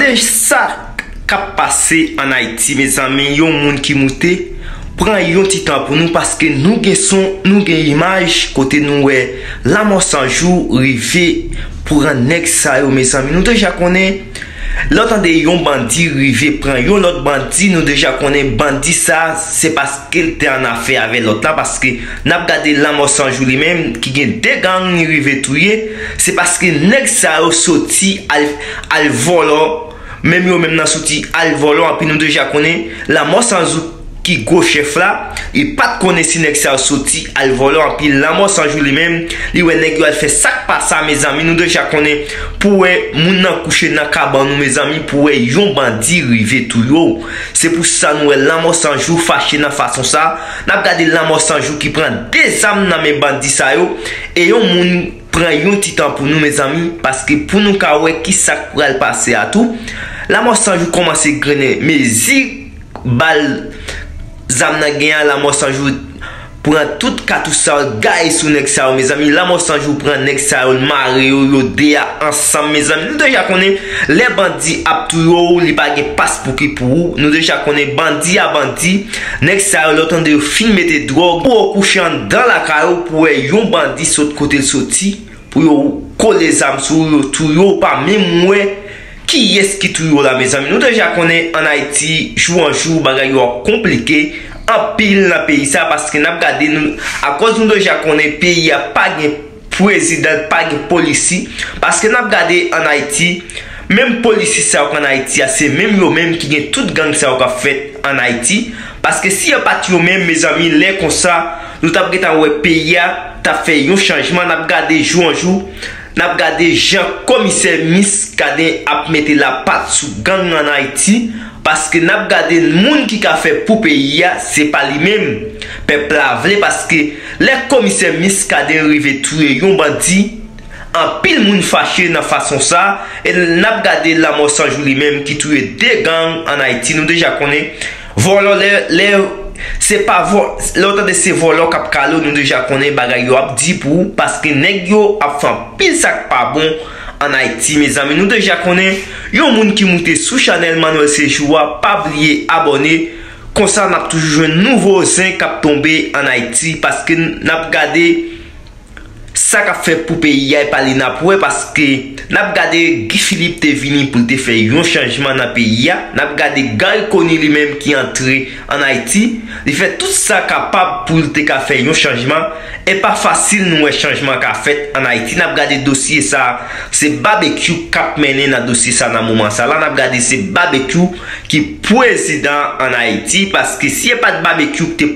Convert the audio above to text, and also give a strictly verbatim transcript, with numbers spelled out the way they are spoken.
E sa k ap pase ann Ayiti, mezanmi, yon moun ki moute, pran yon ti tan pou nou, paske nou gen son, nou gen imaj, kote nou wè Lanmò San Jou rive pran nèg sa yo, mezanmi. Nou deja konnen, lè w tande yon bandi rive pran yon lòt bandi, nou deja konnen bandi sa, se paske l te an afè avè lòt la, paske n ap gade Lanmò San Jou li menm, ki gen de gang li rive touye, se paske nèg sa yo soti al, al vòlò, menm yo menm nan soti al vòlò, anpi nou deja konnen Lanmò San Jou ki gwo chèf la, li pa t konnen si nèg sa yo soti al vòlò, anpi Lanmò San Jou li menm, li wè nèg yo al fè sa k pa sa, mezanmi, nou deja konnen pou wè moun nan kouche nan kabann ou, mezanmi, pou wè yon bandi rive touye w. Se pou sa nou wè Lanmò San Jou fache nan fason sa. N ap gade Lanmò San Jou ki pran de zam nan men bandi sa yo, e yon moun pran yon ti tan pou nou, mezanmi, paske pou nou ka wè ki sa k pral pase a tou. Lanmò San Jou kòmanse grennen mezi bal zam nan gen an, Lanmò San Jou pran tout katouch sa yo, gaye sou nèg sa yo, mezanmi. Lanmò San Jou pran nèg sa yo, l mare yo, yo de a ansanm, mezanmi. Nou deja konnen, lè bandi ap touye w, li pa gen pas pou ki pou ou. Nou deja konnen bandi a bandi. Nèg sa yo, lè w tande yo fin mete dwòg, pou yo kouche anndan lakay ou, pou wè yon bandi sot kote l soti, pou yo kole zam sou ou, yo touye w, pa menm wè kiyès ki touye w la, mezanmi. Nou deja konnen ann Ayiti, jou an jou, bagay yo ap konplike anpil nan peyi sa, paske n ap gade nou, akòz nou deja konnen peyi a pa gen prezidan, pa gen polisi, paske n ap gade ann Ayiti, menm polisi sa yo k ann Ayiti a, se menm yo menm ki gen tout gang sa yo k ap fèt ann Ayiti, paske si yo pa t yo menm, mezanmi, lè konsa, nou t ap gentan wè peyi a t ap fè yon chanjman, n ap gade jou an jou, n ap gade jan komisè Miskaden ap mete lapat sou gang ann Ayiti, paske n ap gade moun ki ka fè pou peyi a, se pa li menm. Pèp la vle, paske lè komisè Miskaden rive touye yon bandi, anpil moun fache nan fason sa, e n ap gade Lanmò San Jou li menm ki touye de gang ann Ayiti. Nou deja konnen vòlò, lè, lè, se pa vò, lè w tande se vòlò k ap kale w, nou deja konnen bagay yo ap di pou ou, paske nèg yo ap fè anpil sa k pa bon ann Ayiti, mezanmi. Nou deja konnen yon moun ki moute sou chanèl Manuel Séjour a, pa bliye abòne, konsa n ap toujou jwenn nouvo zen k ap tonbe ann Ayiti, paske n ap gade sa k ap fèt pou peyi a, e pa li n ap wè, paske n ap gade Guy Philippe te vini pou l te fè yon chanjman nan peyi a, n ap gade Garry Conille li menm ki antre ann Ayiti, li fè tout sa kapab pou l te ka fè yon chanjman, e pa fasil nou wè chanjman ka fèt ann Ayiti. N ap gade dosye sa, se Babekyou k ap mennen nan dosye sa nan moman sa la, n ap gade se Babekyou ki prezidan ann Ayiti, paske si e pa t Babekyou ki te